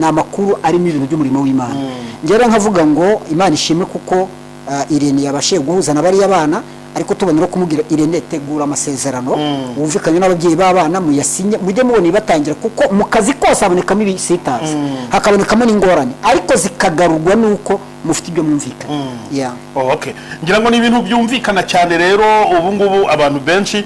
Ni amakuru arimo ibintu by'umurimo w'Imana. Njyewe rero nkavuga ngo Imana ishimwe kuko Irene yabashije guhuza na bariya bana, ariko tubona no kumubwira: "Irene, tegura amasezerano, wumvikanye n'ababyeyi b'abana, muyasinye, mujye mubona ibibatangira," kuko mu kazi kose habonekamo ibisitaza, hakabonekamo n'ingorane, ariko zikagarurwa n'uko mufite ibyo mwumvikana. Yeah. Oh, okay. Ngira ngo ni ibintu byumvikana cyane. Rero ubu ngubu abantu benshi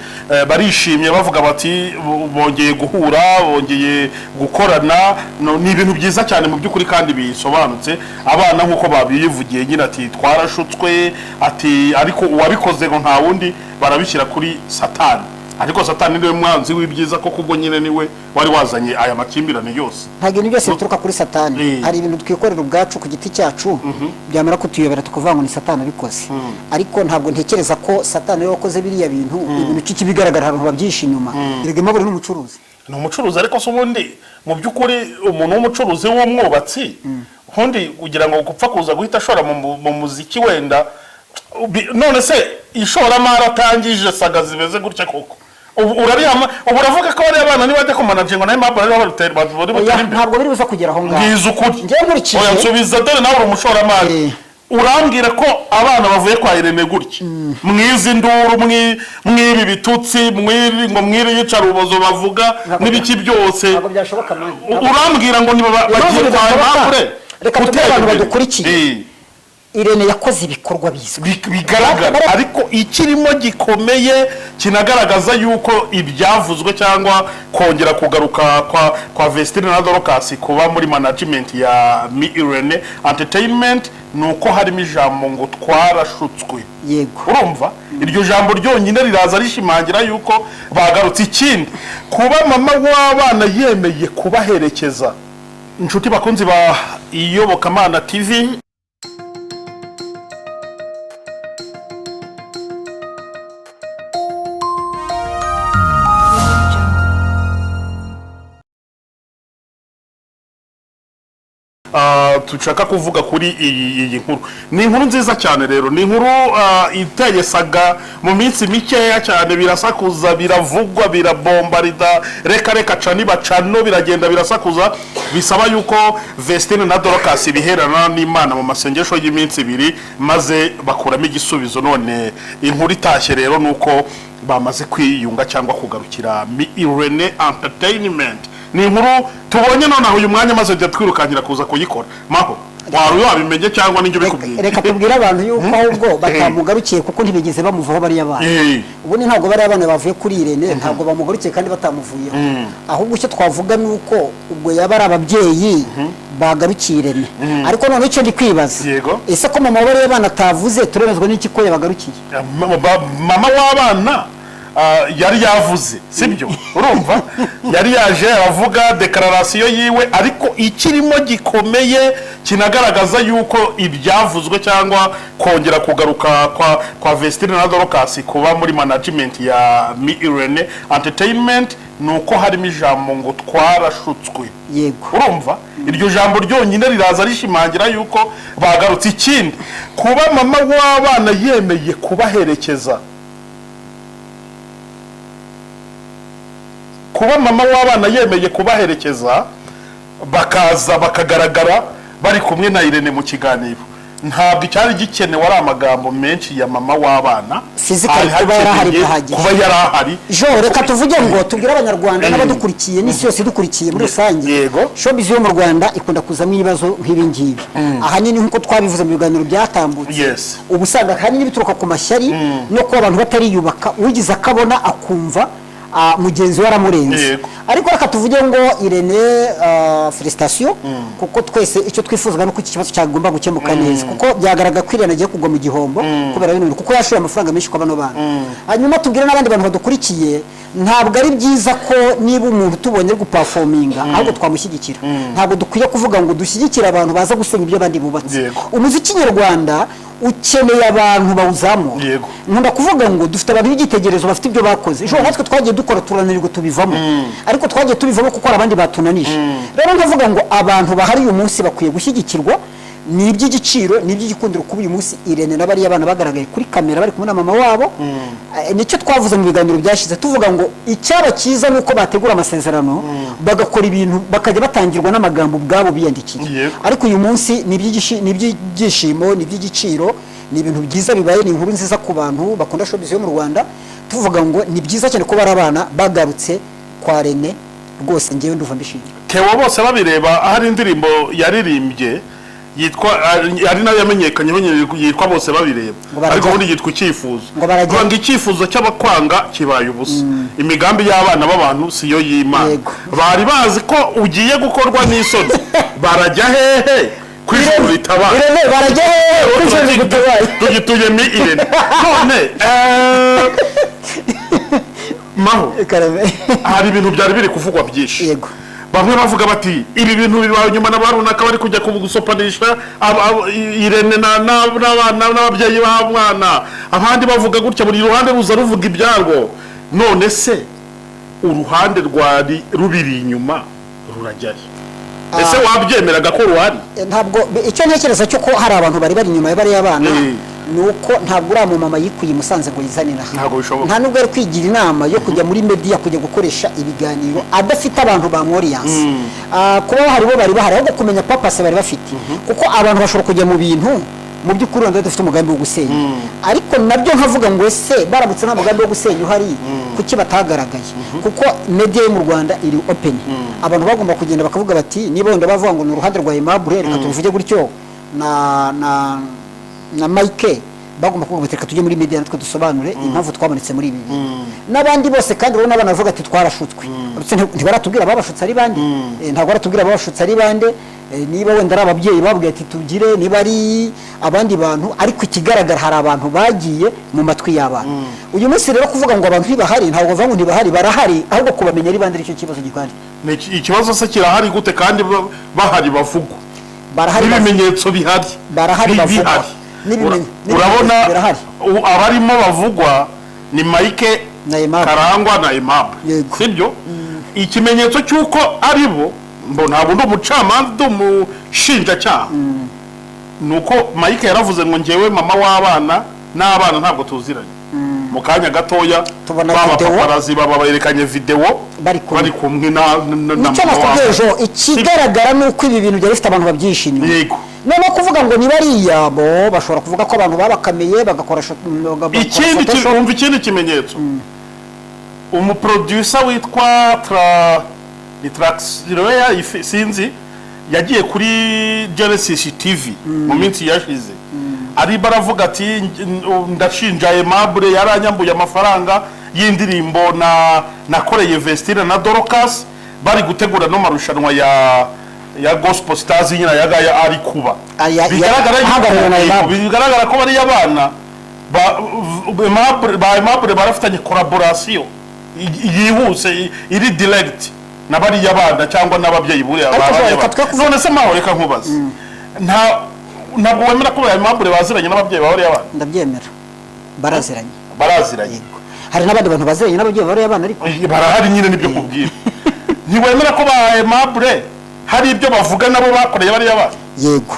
barishimye, bavuga bati bongeye guhura, bongeye gukorana. No, ni ibintu byiza cyane mu by'ukuri kandi bisobanutse. Abana nk'uko babivugiye nyine, ati "Twarashutswe," ati ariko uwabikoze ngo nta wundi, barabishyira kuri Satani. Ariko Satani niwe mwanzi w'ibyiza koko, ubwo nyine niwe wari wazanye aya makimbirane yose. Ntabwo ibintu byose bituruka kuri Satani. Hari ibintu twikorera ubwacu ku giti cyacu, byamara kutuyobera tukavuga ngo ni Satani abikoze. Ariko ntabwo ntekereza ko Satani ariwe wakoze biriya bintu. Ibintu kibigaragara, hari abantu babyihishe inyuma. Erega Aimable ni umucuruzi. Ni umucuruzi, ariko se ubundi mu by'ukuri umuntu w'umucuruzi w'umwubatsi, ubundi kugira ngo gupfa kuza guhita ashora mu muziki wenda none se ishoramari atangije saga zimeze gutya koko? Ubu urabihama, ubu uravuga ko bariya bana nibajya kumanagingo nayo mpamvu bari butere bari Oya, butere imbere? Ntabwo biri buza kugera aho ngaho. Mbwiza ukuri. Njyewe nkurikije Oya, nsubiza, dore nawe uri umushoramari. Urambwira ko abana bavuye kwa Irene gutya, mwizi nduru, mwibi bitutsi, mwiri ngo mwiri yicarubozo bavuga n'ibiki byose, Ntabwo byashoboka, man. Urambwira ngo niba Impamvu bagiye kwa bidashoboka, Aimable reka tubwire gutera abantu imbere. badukurikiye. Irene yakoze ibikorwa bizwi. Bigaragara, ariko ikirimo gikomeye kinagaragaza yuko ibyavuzwe cyangwa kongera kugaruka kwa Vestine na Dorcas kuba muri management ya Mi Irene Entertainment ni uko harimo ijambo ngo "Twarashutswe." Urumva iryo jambo ryonyine riraza rishimangira yuko bagarutse. Ikindi, kuba mama w'abana yemeye kubaherekeza. Inshuti bakunzi ba Iyobokamana TV, dushaka kuvuga kuri iyi nkuru. Ni inkuru nziza cyane rero, ni inkuru iteye saga mu minsi mikeya cyane. Birasakuza, biravugwa, birabombarida, reka reka cani bacano, biragenda birasakuza, bisaba yuko Vestine na Dorcas biherana n'Imana mu masengesho y'iminsi 2, maze bakuramo igisubizo. None inkuru itashye rero ni uko bamaze kwiyunga cyangwa kugarukira Mi Irene Entertainment. Ni inkuru tubonye nonaha uyu mwanya, maze tujya twirukankira kuza kuyikora. Maho wari wabimenye cyangwa n'ibyo bikubwiye? Reka tubwire abantu yuko ahubwo batamugarukiye, kuko ntibigeze bamuvaho bariya bana. Ubundi ntabwo bariya bana bavuye kuri Irene, ntabwo bamugarukiye kandi batamuvuyeho. Ahubwo icyo twavuga ni uko ubwo yaba ari ababyeyi bagarukiye Irene. Ariko noneho icyo ndi kwibaza, ese ko mama wa bariya bana atavuze, turemezwa n'iki ko yabagarukiye? Mama w'abana yari yavuze, sibyo? Urumva yari yaje aravuga déclaration yiwe, ariko ikirimo gikomeye kinagaragaza yuko ibyavuzwe cyangwa kongera kugaruka kwa Vestine na Dorcas kuba muri management ya Mi Irene Entertainment ni uko harimo ijambo ngo "Twarashutswe." Urumva iryo jambo ryonyine riraza rishimangira yuko bagarutse. Ikindi, kuba mama w'abana yemeye kubaherekeza, kuba mama w'abana yemeye kubaherekeza, bakaza bakagaragara bari kumwe na Irene mu kiganiro, ntabwo icyari gikenewe ari amagambo menshi ya mama w'abana. Physically Hari kuba yari ahari hakeneye bihagije. Kuba yari ahari. Jo, reka tuvuge ngo tubwire Abanyarwanda n'abadukurikiye n'isi yose idukurikiye muri rusange, showbiz yo mu Rwanda ikunda kuzamo ibibazo nk'ibi ngibi, ahanini nk'uko twabivuze mu biganiro byatambutse. Uba usanga ahanini bituruka ku mashyari no kuba abantu batariyubaka, ugize akabona akumva mugenzi we aramurenze. Ariko reka tuvuge ngo Irene, félicitations, kuko twese icyo twifuzaga nuko iki kibazo cyagomba gukemuka neza, kuko byagaragara ko Irene agiye kugwa mu gihombo kubera bino bintu, kuko yashoye amafaranga menshi kwa bano bana. Hanyuma tubwire n'abandi bantu badukurikiye, ntabwo ari byiza ko niba umuntu tubonye ari guperforminga, ahubwo twamushyigikira. Ntabwo dukwiye kuvuga ngo dushyigikire abantu baza gusenya ibyo abandi bubatse. Umuziki nyarwanda ukeneye abantu bawuzamura. Nkunda kuvuga ngo dufite abantu b'ibyitegererezo bafite ibyo bakoze. Ejo natwe twagiye dukora turananirwa, tubivamo, ariko twagiye tubivamo kuko hari abandi batunanije. Rero ndavuga ngo abantu bahari uyu munsi bakwiye gushyigikirwa. Ni iby'igiciro, ni iby'igikundiro kuba uyu munsi Irene na bariya bana bagaragaye kuri kamera bari kumwe na mama wabo. Nicyo twavuze mu biganiro byashize, tuvuga ngo icyaba cyiza ni uko bategura amasezerano, bagakora ibintu, bakajya batangirwa n'amagambo ubwabo biyandikiye. Ariko uyu munsi ni iby'ibyishimo, ni iby'igiciro, ni ibintu byiza bibaye, ni inkuru nziza ku bantu bakunda showbiz yo mu Rwanda. Tuvuga ngo ni byiza cyane ko bari abana bagarutse kwa Rene. Rwose ngewe ndumva mbishimye. Theo bose babireba, hari indirimbo yaririmbye yitwa, ari nayo yamenyekanye nyine, yitwa "Bose babireba". Ngo barajya- Ariko ubundi yitwa "Icyifuzo". Ngo barajya- Kuvuga ngo icyifuzo cy'abakwanga kibaye ubusa, imigambi y'abana b'abantu siyo y'Imana. Bari bazi ko ugiye gukorwa n'isoni, barajya hehe ku ijuru ritabaye? Irene, barajya hehe ko ijuru rigutabaye? Tugituye mi Irene none maho. Karame. Hari ibintu byari biri kuvugwa byinshi. Bamwe bavuga bati ibi bintu bibaye nyuma na ba runaka bari kujya gusopanisha Irene n'abana n'ababyeyi b'abana, abandi bavuga gutya, buri ruhande ruza ruvuga ibyarwo. None se uruhande rwari rubiri inyuma rurajyayo? Ese wabyemeraga ko ruhari? Ntabwo icyo ntekereza cyo ko hari abantu bari bari inyuma ya bariya bana, ni uko ntabwo uriya mumama yikuye i Musanze ngo yizanire aha. Ntabwo bishoboka. Nta nubwo yari kwigira inama yo kujya muri media, kujya gukoresha ibiganiro adafite abantu ba moriyanse. Kuba bahari, bo bari bahari, ahubwo kumenya purpose bari bafite, kuko abantu bashobora kujya mu bintu mu by'ukuri wenda badafite umugambi wo gusenya. Ariko nabyo nkavuga ngo ese baramutse nta mugambi wo gusenya uhari, kuki batagaragaye? Kuko media yo mu Rwanda iri open, abantu bagomba kugenda bakavuga bati niba wenda bavuga ngo ni uruhande rwa Aimable, reka tubivuge gutyo, na Mike, bagomba kuvuga bati reka tujye muri media natwe dusobanure impamvu twabonetse muri ibi bintu n'abandi bose. Kandi urabona abana bavuga ati twarashutswe. Uretse ntibaratubwira ababashutse ari bande. Ntabwo baratubwira ababashutse ari bande. Niba wenda ari ababyeyi babwiye ati tugire, niba ari abandi bantu, ariko ikigaragara hari abantu bagiye mu matwi y'abana. Uyu munsi rero kuvuga ngo abantu ntibahari, ntabwo bavuga ngo ntibahari, barahari, ahubwo kubamenya ari bande aricyo kibazo gihari. Ikibazo se kirahari gute kandi bahari bavugwa? Barahari N'ibimenyetso bihari. Barahari bavugwa. Bihari. N'ibimenyetso Urabona birahari. Abarimo bavugwa ni Mike Na Aimable. Karangwa na Aimable. Yego. Sibyo? Ikimenyetso cy'uko ari bo, mbo ntabwo ndi umucamanza, ndi umushinjacyaha, ni uko Mike yaravuze ngo ngewe mama w'abana n'abana ntabwo tuziranye. Mu kanya gatoya Tubona ba video. Paparazzi baba berekanye video Bari kumwe. Bari kumwe na Nicyo mama nakubwiye w'abana. ejo, ikigaragara ni uko ibi bintu byari bifite abantu babyihishe inyuma. Noneho kuvuga ngo niba ari iyabo, bashobora kuvuga ko abantu babakamiye bagakora bagakora Ikindi Photoshop. Umva, ikindi kimenyetso, umuproducer witwa tra ni Traxroya, sinzi, yagiye kuri Genesis TV mu minsi yashize, arimo aravuga ati ndashinja Aimable, yaranyambuye amafaranga y'indirimbo na nakoreye Vestine na Dorcas bari gutegura no marushanwa ya Gospel Stars nyine yagaya ari kuba." Bigaragara Ahagarariwe na Aimable. Bigaragara ko bariya bana ba Aimable, ba Aimable barafitanye collaboration yihuse, iri direct na bariya bana cyangwa n'ababyeyi buriya Ariko ba bariya reka bana. twe kuvuga- None se maho, reka nkubaze, ntabwo wemera ko ba Aimable baziranye n'ababyeyi ba bariya bana? Ndabyemera, baraziranye. Baraziranye. Hari n'abandi bantu baziranye n'ababyeyi bariya bana ariko. Barahari nyine, nibyo kubwira. Ntiwemera ko ba Aimable hari ibyo bavuga nabo bakoreye bariya bana? Yego.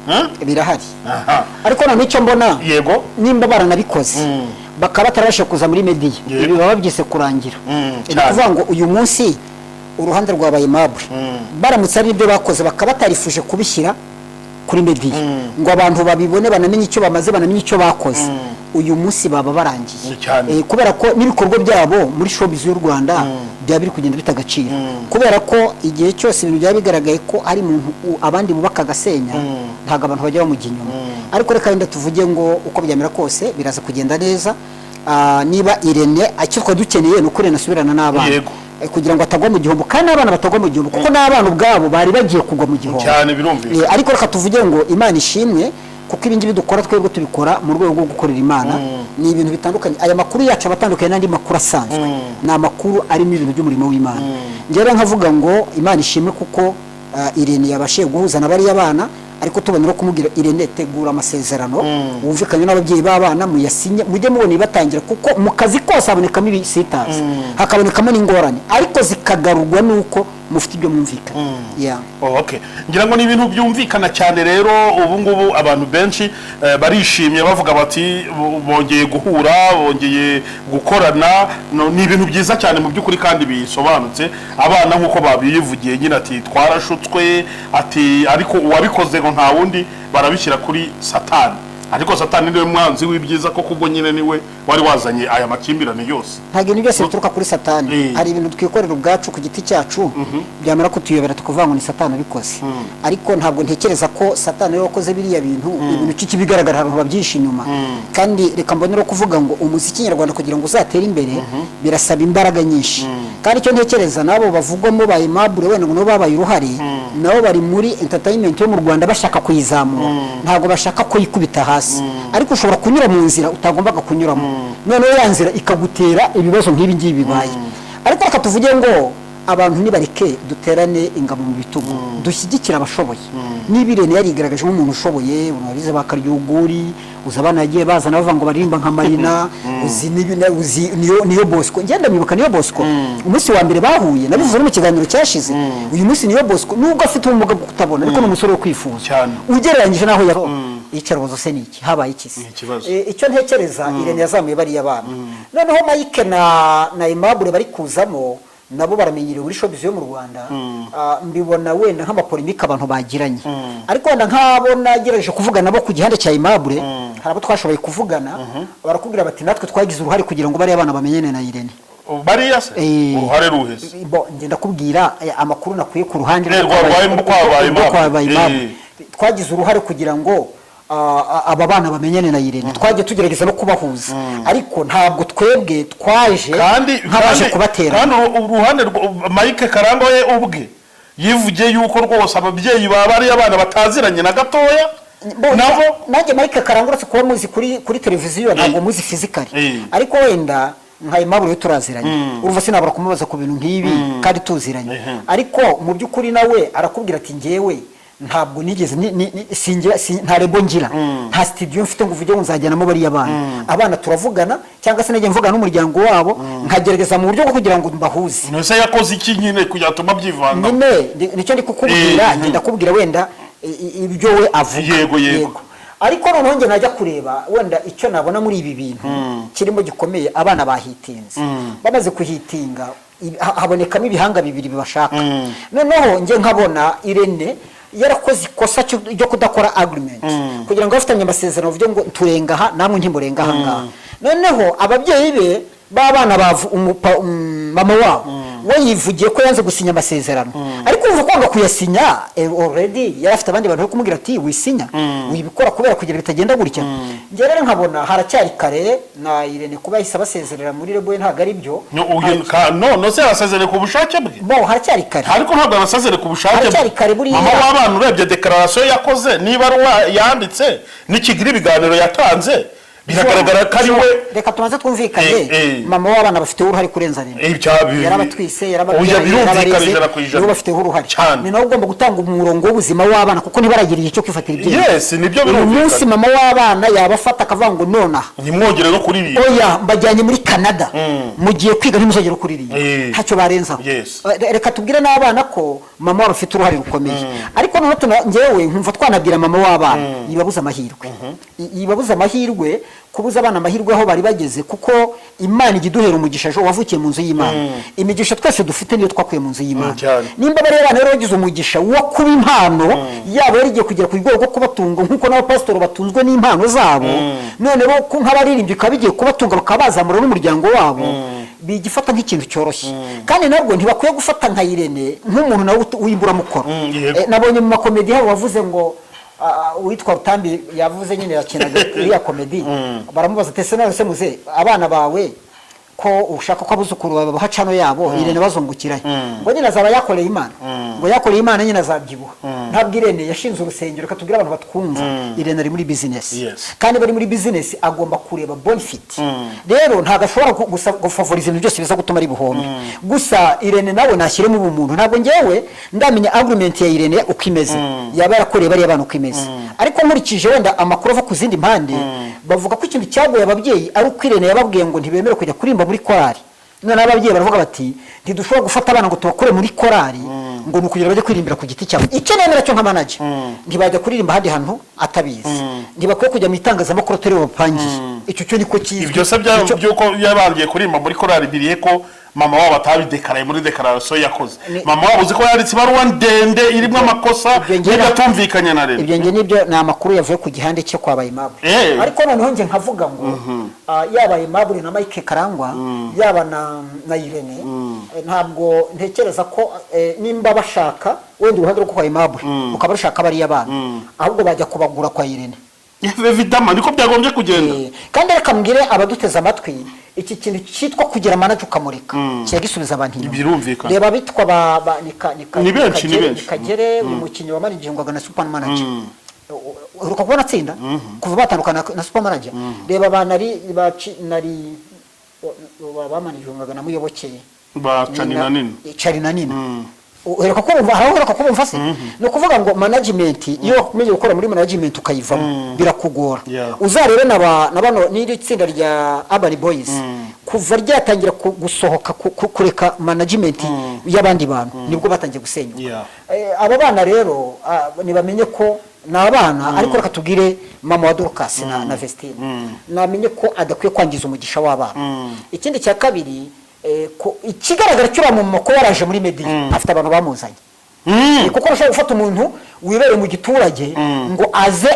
Huh? Birahari. Aha. Ariko noneho icyo mbona, nimba baranabikoze bakaba batarabashije kuza muri media, ibi baba babyise kurangira. Ni ukuvuga ngo uyu munsi uruhande rwa Aimable, baramutse ari ibyo bakoze bakaba batarifuje kubishyira kuri media ngo abantu babibone, banamenye icyo bamaze, banamenye icyo bakoze, uyu munsi baba barangiye. Ni cyane. Kubera ko n'ibikorwa byabo muri showbiz y'u Rwanda byaba biri kugenda bita agaciro, kubera ko igihe cyose ibintu byaba bigaragaye ko ari umuntu abandi bubaka agasenya, ntabwo abantu bajya bamujya inyuma. Ariko reka wenda tuvuge ngo uko byamera kose biraza kugenda neza. Niba Irene, icyo twari dukeneye ni uko Irene asubirana n'abana. Kugira ngo atagwa mu gihombo, kandi n'abana batagwa mu gihombo, kuko n'abana ubwabo bari bagiye kugwa mu gihombo. Cyane, birumvikana. Ariko reka tuvuge ngo Imana ishimwe, kuko ibi ngibi dukora twebwe tubikora mu rwego rwo gukorera Imana. Ni ibintu bitandukanye, aya makuru yacu aba atandukanye n'andi makuru asanzwe, ni amakuru arimo ibintu by'umurimo w'Imana. Njyewe nkavuga ngo Imana ishimwe kuko Irene yabashije guhuza na bariya bana. Ariko tubona no kumubwira, Irene, tegura amasezerano wumvikanye n'ababyeyi b'abana, muyasinye, mujye mubona ibibatangira, kuko mu kazi kose habonekamo ibisitaza, hakabonekamo n'ingorane, ariko zikagarurwa n'uko mufite ibyo mwumvikana. Yeah. Oh, okay. Ngira ngo ni ibintu byumvikana cyane. Rero ubu ngubu abantu benshi barishimye, bavuga bati bongeye guhura, bongeye gukorana. No, ni ibintu byiza cyane mu by'ukuri kandi bisobanutse. Abana nk'uko babivugiye nyine, ati twarashutswe, ati ariko uwabikoze ngo nta wundi, barabishyira kuri Satani. Ariko Satani niwe mwanzi w'ibyiza koko, ubwo nyine niwe wari wazanye aya makimbirane yose. Ntabwo ibintu byose bituruka kuri Satani. Hari ibintu twikorera ubwacu ku giti cyacu, byamara kutuyobera tukavuga ngo ni Satani ubikoze. Ariko ntabwo ntekereza ko Satani ariwe wakoze biriya bintu. Ibintu cy'ikibigaragara, hari abantu babyihishe inyuma. Kandi reka mbonere kuvuga ngo umuziki nyarwanda kugira ngo uzatere imbere birasaba imbaraga nyinshi. Kandi icyo ntekereza, n'abo bavugwamo ba Aimable wenda ngo nabo babaye uruhare, nabo bari muri entertainment yo mu Rwanda bashaka kuyizamura, ntabwo bashaka kuyikubita hasi. Ariko ushobora kunyura mu nzira utagombaga kunyuramo, noneho ya nzira ikagutera ibibazo nk'ibi ngibi bibaye. Ariko reka tuvuge ngo abantu nibareke duterane ingabo mu bitugu, dushyigikire abashoboye. Niba Irene yarigaragaje nk'umuntu ushoboye, urabizi ba Karyuguri, uzi abana yagiye bazana bavuga ngo baririmba nka Marina, uzi uzi niyo Bosco. Ngenda mwibuka niyo Bosco umunsi wa mbere bahuye, nabivuze no mu kiganiro cyashize. Uyu munsi niyo Bosco, nubwo afite ubumuga bwo kutabona, ariko ni umusore wo kwifuza Cyane. ugereranyije n'aho yari. Iyicarubozo se ni iki? Habaye iki se? Ni ikibazo. Icyo ntekereza, Irene yazamuye bariya bana. Noneho Mike na Aimable bari kuzamo, nabo baramenyerewe muri showbiz yo mu Rwanda. Mbibona wenda nk'amapolémique abantu bagiranye, ariko wenda nk'abo nagerageje kuvugana nabo ku gihande cya Aimable, hari abo twashoboye kuvugana, barakubwira bati natwe twagize uruhare kugira ngo bariya bana bamenyane na Irene. Bariya se? Uruhare ruhe se? Bo, njye ndakubwira amakuru nakuye ku ruhande rwa rwo kwa Aimable. Aimable. Twagize uruhare kugira ngo aba bana bamenyane na Irene. Twagiye tugerageza no kubahuza, ariko ntabwo twebwe twaje kandi nk'abaje kubatera. Kandi uruhande Mike Karangwa we ubwe yivugiye yuko rwose ababyeyi ba bariya bana bataziranye na gatoya. Nabo Nanjye Mike Karangwa, uretse kuba muzi kuri televiziyo, ntabwo muzi physically. Ariko wenda nka Aimable we turaziranye, urumva sinabura kumubaza ku bintu nk'ibi kandi tuziranye. Ariko mu by'ukuri nawe arakubwira ati njyewe ntabwo nigeze singira nta label ngira, nta studio mfite ngo uvuge ngo nzajyanamo bariya bana. Abana turavugana, cyangwa se najya mvugana n'umuryango wabo, nkagerageza mu buryo bwo kugira ngo mbahuze. Ese yakoze iki nyine kugira ngo abyivanga? Nyine nicyo ndi kukubwira. Njye ndakubwira wenda ibyo we avuga. Yego. Ariko noneho njye najya kureba wenda icyo nabona muri ibi bintu kirimo gikomeye. Abana bahitinze, bamaze kuhitinga habonekamo ibihanga bibiri bibashaka. Noneho njye nkabona Irene yarakoze ikosa ryo kudakora agreement kugira ngo bafitanye amasezerano, bavuge ngo turenga aha namwe ntimurenga aha ngaha. Noneho ababyeyi be b'abana mama wabo we yivugiye ko yanze gusinya amasezerano. Ariko uva kwanga kuyasinya, already yari afite abandi bantu bari kumubwira ati wisinya, wibikora kubera kugira bitagenda gutya. Njye rero nkabona haracyari kare, na Irene kuba yahise abasezerera muri label ntabwo ari byo. No, no se yabasezereye ku bushake bwe? Bo, haracyari kare. Ariko ntabwo yabasezereye ku bushake bwe. Haracyari kare buriya. Mama w'abana, urebye déclaration yakoze, niba ari uwa yanditse n'ikigira ibiganiro yatanze, biragaragara ko ari we. Reka tubanze twumvikane. Mama w'abana bafiteho uruhare kurenza Rene. Yarabatwise, Oya, yarababyaye, birumvikana yarabareze, 100%. nibo bafiteho uruhare. Cyane. Ni nawe ugomba gutanga umurongo w'ubuzima w'abana, kuko ntibaragira igihe cyo kwifatira ibyemezo. Yes, nibyo, Uyu birumvikana. munsi mama w'abana yabafata akavuga ngo nonaha ntimwongere no kuririmba. Oya, mbajyanye muri Canada, mugiye kwiga, ntimuzongere kuririmba. Ntacyo barenzaho. Reka tubwire n'abana ko mama wabo afite uruhare rukomeye. Ariko noneho njyewe nkumva twanabwira mama w'abana yibabuze amahirwe. Yibabuze amahirwe, kubuza abana amahirwe aho bari bageze, kuko Imana ijya iduhera umugisha. Ejo wavukiye mu nzu y'Imana, imigisha twese dufite niyo twakuye mu nzu y'Imana. Cyane. Nimba bariya bana rero bagize umugisha wo kuba impano yabo yari igiye kugera ku rwego rwo kubatunga, nk'uko n'abapasitori batunzwe n'impano zabo, none rero ko nk'abaririmbyi bikaba bigiye kubatunga, bakaba bazamura n'umuryango wabo, bigifata nk'ikintu cyoroshye. Kandi nabwo ntibakwiye gufata nka Irene nk'umuntu nawe w'imburamukoro. Nabonye mu makomedi hari wavuze ngo uwitwa Rutambi yavuze nyine, yakinaga iriya komedi, baramubaza ati ese nawe se muze abana bawe ko ushaka ko abuzukuru bawe babaha channel yabo, Irene bazungukirayo? Ngo nyine azaba yakoreye Imana, ngo yakoreye Imana nyine azabyibuha. Ntabwo Irene yashinze urusengero. Reka tubwire abantu batwumva, Irene ari muri business. Kandi bari muri business agomba kureba benefit. Rero ntabwo ashobora gusa gufavoriza ibintu byose biza gutuma ari buhombe. Gusa Irene nawe nashyiremo ubumuntu. Ntabwo ngewe ndamenya agreement ya Irene uko imeze, yaba yarakoreye bariya bana uko imeze. Ariko nkurikije wenda amakuru ava ku zindi mpande, bavuga ko ikintu cyagoye ababyeyi ari uko Irene yababwiye ngo ntibemere kujya kuririmba muri korali. None ababyeyi baravuga bati: "Ntidushobora gufata abana ngo tubakure muri korali ngo ni ukugira bajye kuririmbira ku giti cyabo." Icyo nemera cyo nka manager, ntibajya kuririmba ahandi hantu atabizi, ntibakwiye kujya mu itangazamakuru atari bo bapangiye. Icyo cyo niko kizwi. Ibyo se by'uko yabangiye kuririmba muri korali biriye ko mama wabo atabidekaraye muri déclaration yakoze? Mama wabo uzi ko yanditse ibaruwa ndende irimo amakosa n'idatumvikanye na leta. Ibyo nge nibyo ni amakuru yavuye ku gihande cye kwa Aimable. Ariko noneho nge nkavuga ngo yaba Aimable na Mike Karangwa, yaba na Irene, ntabwo ntekereza ko nimba bashaka wenda uruhande rwo kwa Aimable rukaba rushaka bariya bana, ahubwo bajya kubagura kwa Irene. Évidemment, niko byagombye kugenda. Kandi reka mbwire abaduteze amatwi, iki kintu cyitwa kugira manager ukamureka kiba gisubiza abantu inyuma. Birumvikana. Reba bitwa ba nika Ni benshi, ni Kagere- benshi. Ni Kagere, uyu mukinnyi wa managingwaga na Super Manager, uheruka kubona atsinda kuva batandukana na Super Manager. Reba ba nari ba nari bamanagingwaga na Muyoboke. Ba Cani na Nina. Cari na Nina, uheruka kumva, hari aho uheruka kumva se? Ni ukuvuga ngo management, iyo wakomeje gukora muri management ukayivamo, birakugora. Uzarebe na bano n'iri tsinda rya Urban Boys, kuva ryatangira gusohoka kureka management y'abandi bantu, nibwo batangiye gusenyuka. Abo bana rero ntibamenye ko ni abana, ariko reka tubwire mama wa Dorcas na Vestine, namenye ko adakwiye kwangiza umugisha w'abana. Ikindi cya kabiri, ikigaragara cyo uriya mumama ko yaraje muri media afite abantu bamuzanye. Kuko ushobora gufata umuntu wibereye mu giturage ngo aze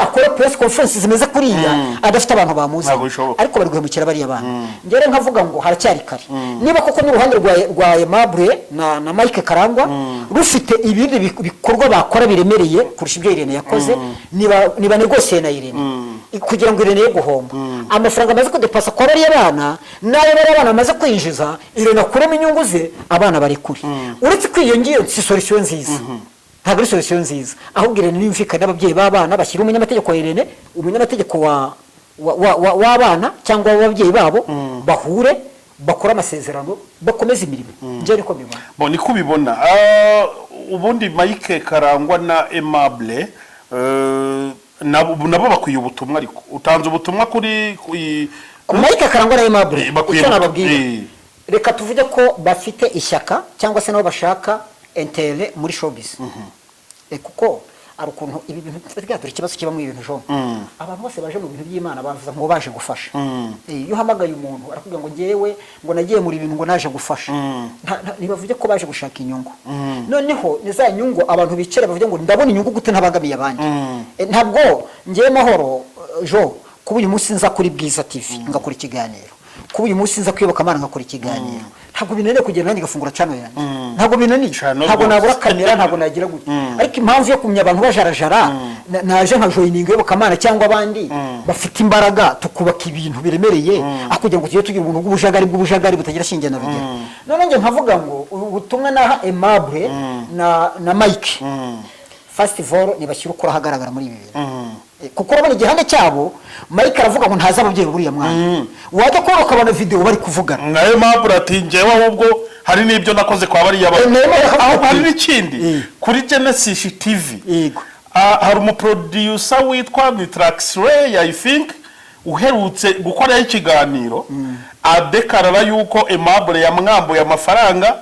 akore press conference zimeze kuriya adafite abantu bamuzanye. Ntabwo bishoboka. Ariko bari guhemukira bariya bana. Njyewe nkavuga ngo haracyari kare. Niba koko n'uruhande rwa Aimable na Mike Karangwa rufite ibindi bikorwa bakora biremereye kurusha ibyo Irene yakoze, niba négocié na Irene kugira ngo Irene ye guhomba amafaranga amaze kudepasa kwa bariya bana n'ayo bariya bana bamaze kwinjiza, Irene akuremo inyungu ze, abana bari kure. Uretse ko iyo ngiyo si solution nziza, ntabwo ari solution nziza. Ahubwo Irene niyumvikane n'ababyeyi b'abana, bashyira umunyamategeko wa Irene, umunyamategeko wa w'abana cyangwa w'ababyeyi babo, bahure bakore amasezerano, bakomeze imirimo. Njye niko mbibona. Bo niko ubibona. Ubundi Mike Karangwa na Aimable nabo bakwiye ubutumwa, ariko utanze ubutumwa kuri Mike Karangwa na Aimable, bakwiye icyo nababwira, reka tuvuge ko bafite ishyaka cyangwa se nabo bashaka intérêt muri showbiz. Kuko hari ukuntu ibi bintu dore ikibazo kiba mu ibintu jo abantu bose baje mu bintu by'Imana bavuza ngo baje gufasha. Iyo uhamagaye umuntu arakubwira ngo ngewe ngo nagiye muri ibintu ngo naje gufasha. Ntibavuge ko baje gushaka inyungu. Noneho ni za nyungu abantu bicara bavuge ngo ndabona inyungu gute ntabangamiye abandi. Ntabwo ngewe Mahoro jo kuba uyu munsi nza kuri Bwiza TV ngakora ikiganiro, kuba uyu munsi nza kwibuka Amana ngakora ikiganiro, ntabwo binaniye kugenda nanjye ngafungura channel yanjye. Ntabwo binaniye. Channel Ntabwo rwose. nabura kamera, ntabwo nagira gutya. Ariko impamvu yo kumenya abantu bajarajara, naje nka joininga Iyobokamana cyangwa abandi bafite imbaraga, tukubaka ibintu biremereye, aho kugira ngo tujye tugira ubuntu bw'ubujagari butagira shinge na rugero. None njye nkavuga ngo ubu butumwa naha Aimable na Mike, first of all nibashyira ukuri ahagaragara muri ibi bintu. Kuko urabona igihande cyabo, Mike aravuga ngo ntazi ababyeyi buriya mwana, wajya kubona ukabona video bari kuvugana. Na Aimable ati: "Njyewe ahubwo hari n'ibyo nakoze kwa bariya Na Aimable akavuga aho ati- hari n'ikindi kuri Genesis TV. Hari umuproducer witwa Nitraxray, I think, uherutse gukoraho ikiganiro adekarara yuko Aimable yamwambuye amafaranga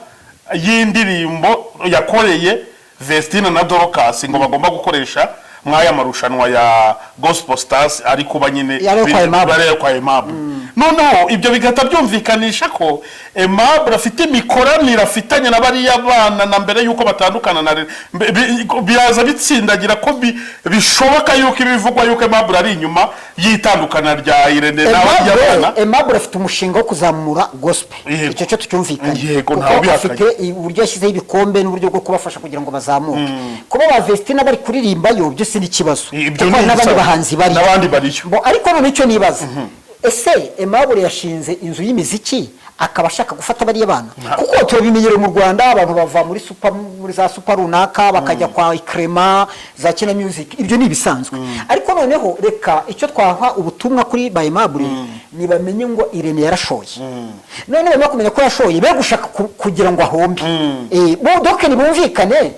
y'indirimbo yakoreye Vestine na Dorcas ngo bagomba gukoresha mw'aya marushanwa ya Gospel Stars ari kuba nyine. Yari kwa Aimable. Bari kwa Aimable. Noneho ibyo bigahita byumvikanisha ko Aimable afite imikoranire afitanye na bariya bana na mbere y'uko batandukana na biraza bitsindagira ko bishoboka yuko ibivugwa yuko Aimable ari inyuma y'itandukana rya Irene na bariya bana. Aimable afite umushinga wo kuzamura gospel. Icyo cyo tucyumvikane. Yego, Kuko ntawe ubihakanye. afite uburyo yashyizeho ibikombe n'uburyo bwo kubafasha kugira ngo bazamuke. Kuba ba Vestina bari kuririmbayo byo si n'ikibazo, Ibyo kuko ni hari n'abandi ibisanzwe. bahanzi bariyo. N'abandi bariyo. Bo, ariko none icyo nibaza, ese Aimable yashinze inzu y'imiziki akaba ashaka gufata bariya bana? Kuko turabimenyereye mu Rwanda, abantu bava muri super, muri za super runaka, bakajya kwa Ikrema, za Kina Music, ibyo ni ibisanzwe. Ariko noneho reka icyo twaha ubutumwa kuri ba Aimable, nibamenye ngo Irene yarashoye. None bamara kumenya ko yashoye, be gushaka kugira ngo ahombe. Bo donc nibumvikane.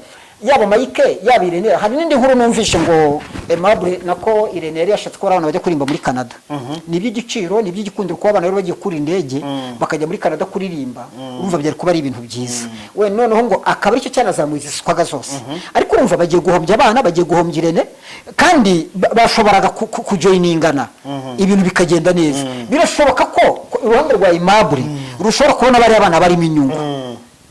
Yaba Mike, yaba Irene, hari n'indi nkuru numvishe ngo Aimable, nako Irene, yari yashatse ko abana bajya kuririmba muri Canada. Ni iby'igiciro, ni iby'igikundiro kuba abana bari bagiye kuri indege bakajya muri Canada kuririmba. Urumva byari kuba ari ibintu byiza we. Noneho ngo akaba aricyo cyanazamuye izi swaga zose, ariko urumva bagiye guhombya abana, bagiye guhombya Irene, kandi bashoboraga kujoyiningana ibintu bikagenda neza. Birashoboka ko uruhande rwa Aimable rushobora kubona bariya bana barimo inyungu,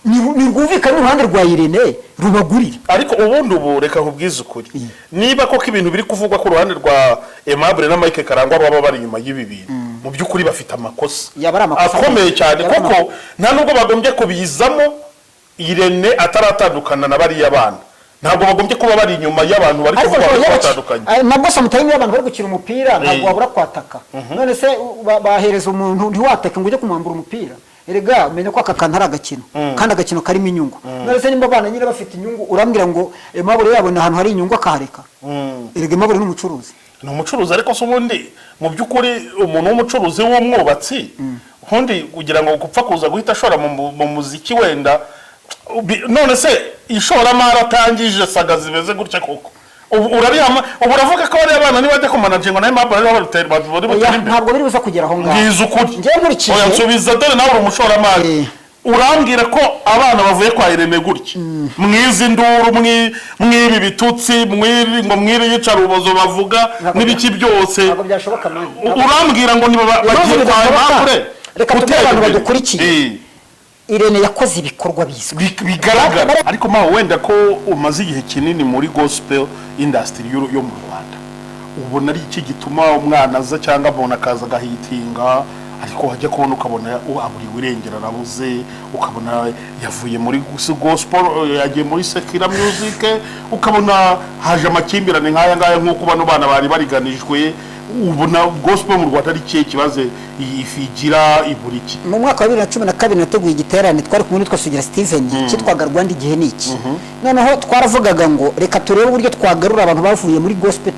ni rwumvikane uruhande rwa Irene rubagurira. Ariko ubundi ubu reka nkubwize ukuri, niba koko ibintu biri kuvugwa ku ruhande rwa Aimable na Mike Karangwa baba bari inyuma y'ibi bintu, mu by'ukuri bafite amakosa Yaba ari amakosa akomeye cyane, Yaba ari kuko nta nubwo bagombye kubizamo Irene ataratandukana na bariya bana. Ntabwo bagombye kuba bari inyuma y'abantu bari Ariko kuvuga ngo ko batandukanye. Nabwo sometimes iyo abantu bari gukina umupira, ntabwo wabura kwataka. None se bahereza umuntu ntiwatake ngo ujye kumwambura umupira? Erega umenya ko aka kantu ari agakino, kandi agakino karimo inyungu. None se nimba abana nyine bafite inyungu, urambwira ngo Aimable yabona ahantu hari inyungu akahareka? Erega Aimable ni umucuruzi. Ni umucuruzi, ariko se ubundi mu by'ukuri umuntu w'umucuruzi w'umwubatsi, ubundi kugira ngo gupfa kuza guhita ashora mu muziki wenda none se ishoramari atangije saga zimeze gutya koko, ubu urabihama? Ubu uravuga ko bariya bana nibajya kumanagingo na Aimable aribo barutera bari Oya, butere imbere? Ntabwo biri buze kugera aho ngaho. Mbwiza ukuri. Njyewe nkurikije Oya, nsubiza, dore nawe uri umushoramari. Urambwira ko abana bavuye kwa Irene gutya, mwizi nduru, mwibi bitutsi, mwiri ngo mwiri yicarubozo bavuga n'ibiki byose, Ntabwo byashoboka, man. Urambwira ngo niba Impamvu bagiye kwa bidashoboka, Aimable reka tubwire gutera abantu imbere. badukurikiye. Irene yakoze ibikorwa bizwi. Bigaragara. Ariko mawe, wenda ko umaze igihe kinini muri gospel industry yo mu Rwanda, ubona ari iki gituma umwana aza cyangwa umuntu akaza agahitinga, ariko wajya kubona ukabona aburiwe irengero, arabuze, ukabona yavuye muri gospel yagiye muri secular music, ukabona haje amakimbirane nk'aya ngaya nk'uko bano bana bari bariganijwe? Ubona gospel mu Rwanda ari ikihe kibazo igira, ibura iki? Mu mwaka wa 2012 nateguye igiterane, twari kumwe n'uwitwa Sugira Steven, cyitwaga "Rwanda igihe ni iki". Noneho twaravugaga ngo reka turebe uburyo twagarura abantu bavuye muri gospel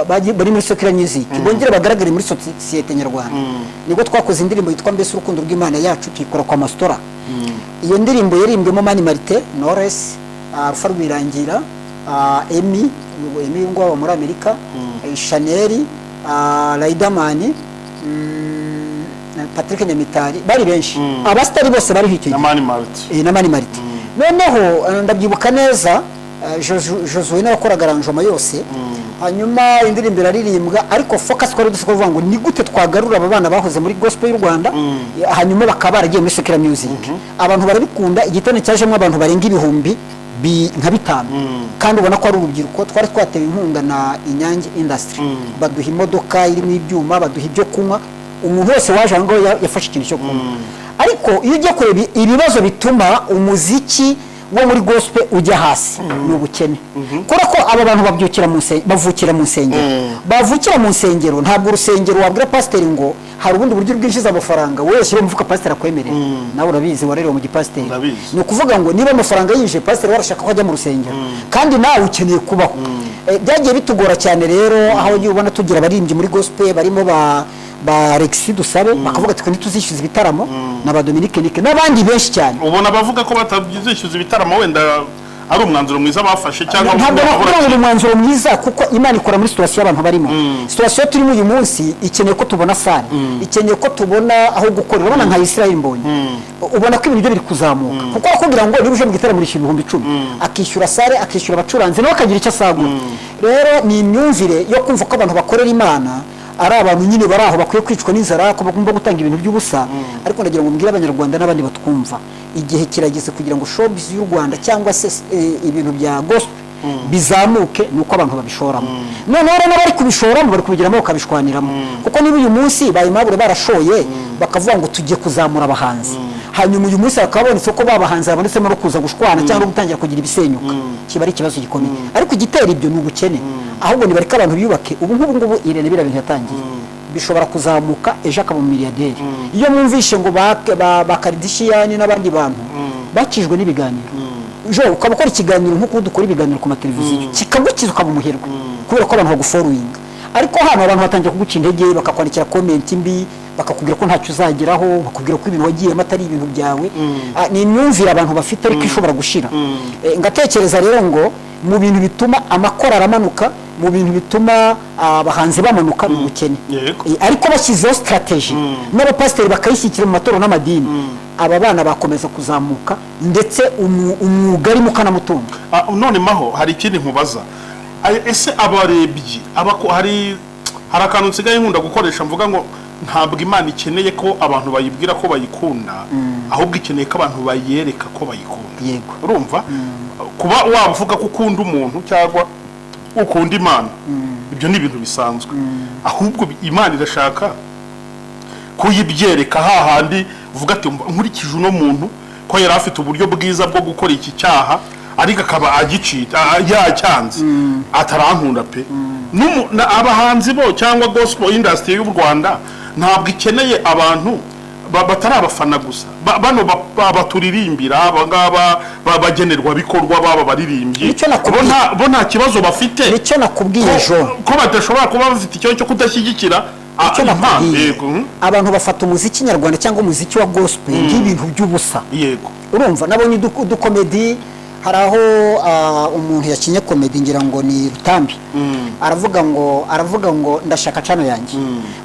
bari muri secular music, bongere bagaragare muri sosiyete nyarwanda. Nibwo twakoze indirimbo yitwa "Mbese urukundo rw'Imana yacu", tuyikora kwa Mastora. Iyo ndirimbo yaririmbwemo Mani Martin, Knowless, Alpha Rwirangira, Emmy, Emmy ngo aba muri Amerika, Chanel, Riderman, Patrick Nyamitari, bari benshi, abasitari bose bariho icyo Na gihe. Mani Martin. Na Mani Martin. Noneho ndabyibuka neza, Josue nawe wakoraga arrangement yose. Hanyuma indirimbo iraririmbwa, ariko focus twari dufite kuvuga ngo ni gute twagarura aba bana bahoze muri gospel y'u Rwanda, hanyuma bakaba baragiye muri secular music. Abantu barabikunda. Igiterane cyajemo abantu barenga ibihumbi nka 5, kandi ubona ko ari urubyiruko. Twari twatewe inkunga na Inyange Industry, baduha imodoka irimo ibyuma, baduha ibyo kunywa. Umuntu wese waje aho ngaho yafashe ikintu cyo kunywa. Ariko iyo ugiye kureba ibibazo bituma umuziki wo muri gospel ujya hasi, ni ubukene, kubera ko aba bantu babyukira mu bavukira mu nsengero, bavukira mu nsengero. Ntabwo urusengero wabwira pasiteri ngo hari ubundi buryo bwinjiza amafaranga wowe shyira mu mufuka, pasiteri akwemerera. Nawe urabizi, warerewe mu gipasiteri. Ndabizi. Ni ukuvuga ngo niba amafaranga yinjiye, pasiteri we arashaka ko ajya mu rusengero, kandi nawe ukeneye kubaho. Byagiye bitugora cyane rero, aho ugiye ubona tugira abaririmbyi muri gospel barimo ba Alexis Dusabe, bakavuga ati twe ntituzishyuza ibitaramo, na ba Dominique Nike n'abandi benshi cyane. Ubona abavuga ko batazishyuza ibitaramo wenda ari umwanzuro mwiza bafashe cyangwa Ntabwo bakora nakubwira ngo ni umwanzuro mwiza, kuko Imana ikora muri situation abantu barimo. Situation turimo uyu munsi ikeneye ko tubona salle, ikeneye ko tubona aho gukorera. Urabona nka Israel Mbonyi, ubona ko ibintu bye biri kuzamuka, kuko arakubwira ngo niba uje mu gitaramo urishyura 10,000, akishyura salle, akishyura abacuranzi, nawe akagira icyo asagura. Rero ni imyumvire yo kumva ko abantu bakorera Imana ari abantu nyine bari aho bakwiye kwicwa n'inzara, ko bagomba gutanga ibintu by'ubusa. Ariko ndagira ngo mbwire Abanyarwanda n'abandi batwumva, igihe kirageze kugira ngo showbiz y'u Rwanda cyangwa se ibintu bya gospel bizamuke, ni uko abantu babishoramo. Noneho rero n'abari kubishoramo bari kubigiramo bakabishwaniramo, kuko niba uyu munsi ba Aimable barashoye bakavuga ngo tugiye kuzamura abahanzi, hanyuma uyu munsi hakaba habonetse ko ba bahanzi babonetsemo no kuza gushwana cyangwa no gutangira kugira ibisenyuka, kiba ari ikibazo gikomeye. Ariko igitera ibyo ni ubukene. Ahubwo nibareke abantu biyubake. Ubu nk'ubu ngubu Irene biriya bintu yatangiye bishobora kuzamuka, ejo akaba umumiliyaderi. Iyo mwumvishe ngo ba Kardashian n'abandi bantu bakijwe n'ibiganiro, jo ukaba ukora ikiganiro nk'uko dukora ibiganiro ku mateleviziyo, kikagukiza ukaba umuherwe kubera ko abantu bagufollowinga. Ariko hano abantu batangira kuguca intege, bakakwandikira comment mbi. Bakakubwira ko ntacyo uzageraho, bakubwira ko ibintu wagiyemo atari ibintu byawe. Ni imyumvire abantu bafite, ariko ishobora gushira. Ngatekereza rero ngo mu bintu bituma amakorali amanuka, mu bintu bituma abahanzi bamanuka, ni ubukene. Ariko bashyizeho strategy n'abapasiteri bakayishyigikira mu matorero n'amadini, aba bana bakomeza kuzamuka, ndetse umwuga arimo ukanamutunga. None maho hari ikindi nkubaza. Ese abarebyi hari akantu nsigaye nkunda gukoresha mvuga ngo ntabwo Imana ikeneye ko abantu bayibwira ko bayikunda, ahubwo ikeneye ko abantu bayereka ko bayikunda. Urumva, kuba wavuga ko ukunda umuntu cyangwa ukunda Imana, ibyo ni ibintu bisanzwe, ahubwo Imana irashaka kuyibyereka hahandi uvuga ati nkurikije uno muntu ko yari afite uburyo bwiza bwo gukora iki cyaha, ariko akaba agicita yacyanze, atarankunda pe. Abahanzi bo cyangwa gospel industry y'u Rwanda ntabwo ikeneye abantu batari abafana gusa. Bano baturirimbira, aba ngaba bagenerwabikorwa baba baririmbyi, Nicyo nakubwiye. bo nta kibazo bafite. Nicyo nakubwiye ejo. Ko badashobora kuba bafite ikibazo cyo kudashyigikira Icyo impano. nakubwiye, Yego. abantu bafata umuziki nyarwanda cyangwa umuziki wa gospel nk'ibintu by'ubusa. Urumva, nabonye udukomedi, hari aho umuntu yakinye komedi, ngira ngo ni Rutambi, aravuga ngo ndashaka channel yanjye.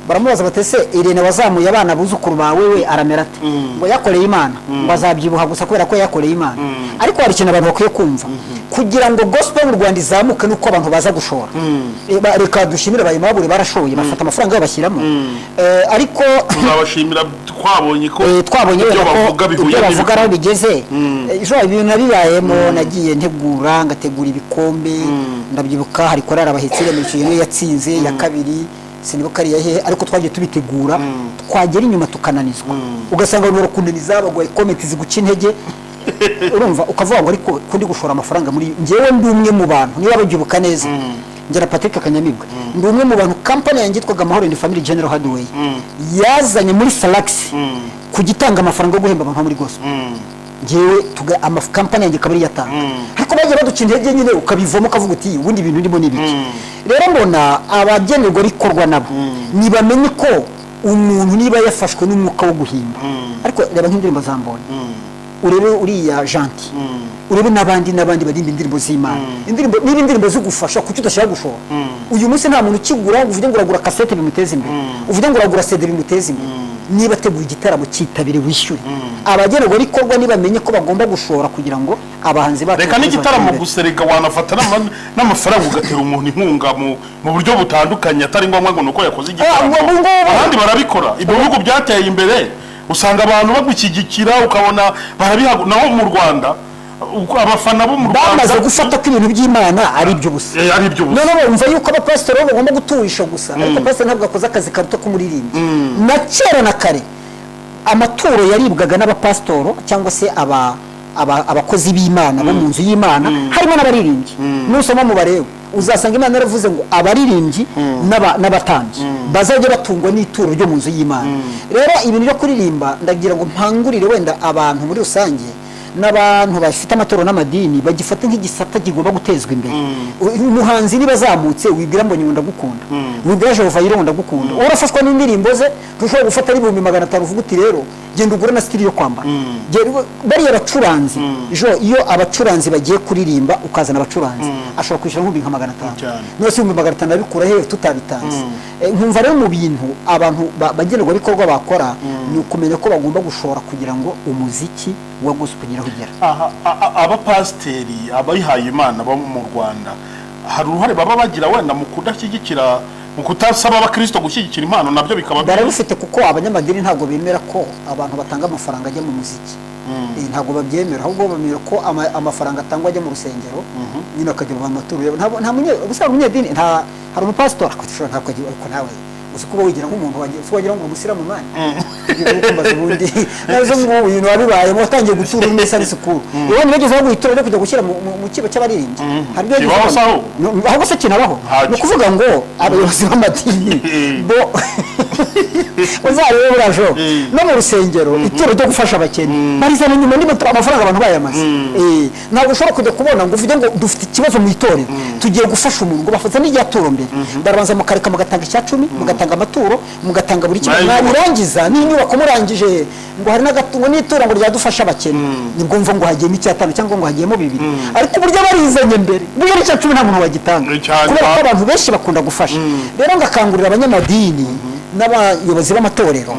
Baramubaza bati: "Ese Irene wazamuye abana buzukuru bawe we aramera ate?" Ngo yakoreye Imana, ngo azabyibuha gusa kubera ko yakoreye Imana. Ariko hari ikintu abantu bakwiye kumva: kugira ngo gospel mu Rwanda izamuke nuko abantu baza gushora. Reka dushimire abayimabure, barashoye, bafata amafaranga yabo bashyiramo. Ariko Tuzabashimira twabonye ko twabonye ibyo wenda ko bavuga bihuye ibyo bavuga n'ibikorwa. aho bigeze. Ejo ibintu nabibayemo, nagiye ntegura, ngategura ibikombe. Ndabyibuka hari korali Abahetse Remezo niyo yatsinze ya kabiri, sinibuka ari hehe, ariko twagiye tubitegura, twagera inyuma tukananizwa, ugasanga abantu barakunaniza, baguhaye comment ziguca intege. Urumva, ukavuga ngo ariko kundi gushora amafaranga muri njyewe, ndi umwe mu bantu, niba babyibuka neza, ngera Patrick Kanyamibwa, ndi umwe mu bantu kampani yanjye yitwaga Amahoro and Family General Hardware yazanye muri Salax kujya itanga amafaranga yo guhemba abantu bo muri gospel. Njyewe tuga kampani yanjye ikaba ariyo atanga, ariko bagiye baduca intege nyine, ukabivamo ukavuga uti ubundi ibintu ndimo ni ibiki? Rero mbona abagenerwabikorwa nabo ntibamenye ko umuntu niba yafashwe n'umwuka wo guhimba, ariko reba nk'indirimbo za Mbonyi, urebe uriya Gentil, urebe n'abandi n'abandi baririmba indirimbo z'Imana, indirimbo niba indirimbo zigufasha, kuki udashaka gushora? Uyu munsi nta muntu ukigura ngo uvuge ngo uragura kasete bimuteze imbere, uvuge ngo uragura CD bimuteze imbere. Niba ateguye igitaramo, cyitabire, wishyure. Abagenerwabikorwa nibamenye ko bagomba gushora kugira ngo abahanzi bacu Reka bakomeze n'igitaramo batere imbere. gusa, reka wanafata n'amafaranga ugatera umuntu inkunga mu buryo butandukanye, atari ngombwa ngo ni uko yakoze igitaramo. Ngo ngubu. Abandi barabikora, ibyo bihugu byateye imbere usanga abantu bagushyigikira, ukabona barabiha. Naho mu Rwanda uko abafana bo mu Rwanda Bamaze gufata ko ibintu by'Imana ari iby'ubusa. Ari iby'ubusa. Noneho bumva yuko abapasitori bo bagomba guturisha gusa, ariko pasiteri ntabwo akoze akazi karuta k'umuririmbyi. Na kera na kare amaturo yaribwaga n'abapasitoro cyangwa se abakozi b'Imana bo mu nzu y'Imana, harimo n'abaririmbyi. Nusoma mu Barewe uzasanga Imana yaravuze ngo abaririmbyi n'abatambyi bazajya batungwa n'ituro ryo mu nzu y'Imana. Rero ibintu byo kuririmba, ndagira ngo mpangurire wenda abantu muri rusange n'abantu bafite amatorero n'amadini bagifata nk'igisata kigomba gutezwa imbere. Umuhanzi niba azamutse, wibwira ngo nyuma ndagukunda, wibwira Jehova yire ngo ndagukunda, urafashwa n'indirimbo ze, ntushobora gufata ari 500,000 uvuga uti rero genda ugure na style yo kwambara. Bariya bacuranzi jo, iyo abacuranzi bagiye kuririmba, ukazana abacuranzi, ashobora kwishyura nk'ibihumbi nka 500. None se 500,000 abikura hehe tutabitanze? Nkumva rero mu bintu abantu bagenerwabikorwa bakora ni ukumenya ko bagomba gushora kugira ngo umuziki wa gospel ugere aho ugera. Aha, abapasiteri, abihaye Imana bo mu Rwanda, hari uruhare baba bagira wenda mu kudashyigikira, mu kutasaba abakristo gushyigikira impano, nabyo bikaba Barabifite, kuko abanyamadini ntabwo bemera ko abantu batanga amafaranga ajya mu muziki. Ntabwo babyemera, ahubwo bemera ko amafaranga atangwa ajya mu rusengero nyine, akajya mu maturo yabo. Ntabwo nta munye ubusanzwe umunyedini, nta hari umupasitori akora, ntabwo agiye. Ariko nawe uzi kuba wigira nk'umuntu wagiye, uzi wagira ngo uri umusiramu mani. Kumbaza ubundi nazo ngo ibintu wabibayemo, watangiye gutura uri muri Sunday school, iwanyu bageze aho guhitura ryo kujya gushyira mu kibo cy'abaririmbyi, hari ibyo Kibaho yagize se aho? Ahubwo se kinabaho? Ntacyo. Ni ukuvuga ngo abayobozi b'amadini bo uzarebe burajo no mu rusengero ituro ryo gufasha abakene barizana nyuma niba amafaranga abantu bayamaze. Ntabwo ushobora kujya kubona ngo uvuge ngo dufite ikibazo mu itorero, tugiye gufasha umuntu, ngo bafata n'irya turo mbere, barabanza mukareka mugatanga icya cumi, mugatanga mugatanga amaturo, mugatanga buri kimwe, Nayo mwabirangiza n'inyubako murangije, ngo hari n'agatungo n'ituro ngo ryadufasha abakene, nibwo mva ngo hagiyemo icyatanu cyangwa ngo hagiyemo bibiri. Ariko uburyo barizanye mbere, burya n'icya cumi nta muntu wagitanga, Cyane. kubera ko abantu benshi bakunda gufasha. Rero ngakangurira abanyamadini n'abayobozi b'amatorero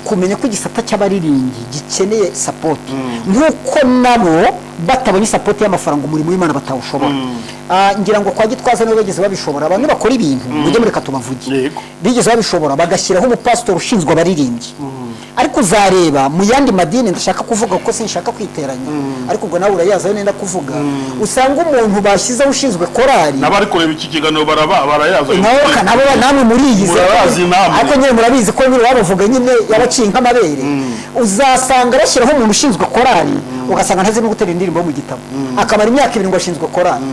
kumenya ko igisata cy'abaririmbyi gikeneye support, nk'uko nabo batabonye support y'amafaranga umurimo w'Imana batawushobora. Ngira ngo kwa Gitwaza nibo bageze babishobora. Abantu bakora ibintu, mujye mureka tubavuge. Bigeze babishobora, bagashyiraho umupasitori ushinzwe abaririmbyi. Ariko uzareba mu yandi madini, ndashaka kuvuga kuko sinshaka kwiteranya, ariko ubwo nawe urayazi ayo nenda kuvuga, usanga umuntu bashyizeho ushinzwe korali, N'abari kureba iki kiganiro baraba barayaza. Nawe nabo namwe muriyizi. Murabazi namwe. Ariko nyine murabizi ko nyine babavuga nyine yabaciye nk'amabere. Uzasanga bashyiraho umuntu ushinzwe korali, ugasanga ntazi no gutera indirimbo mu gitabo, akamara imyaka 2 ngo ashinzwe korali.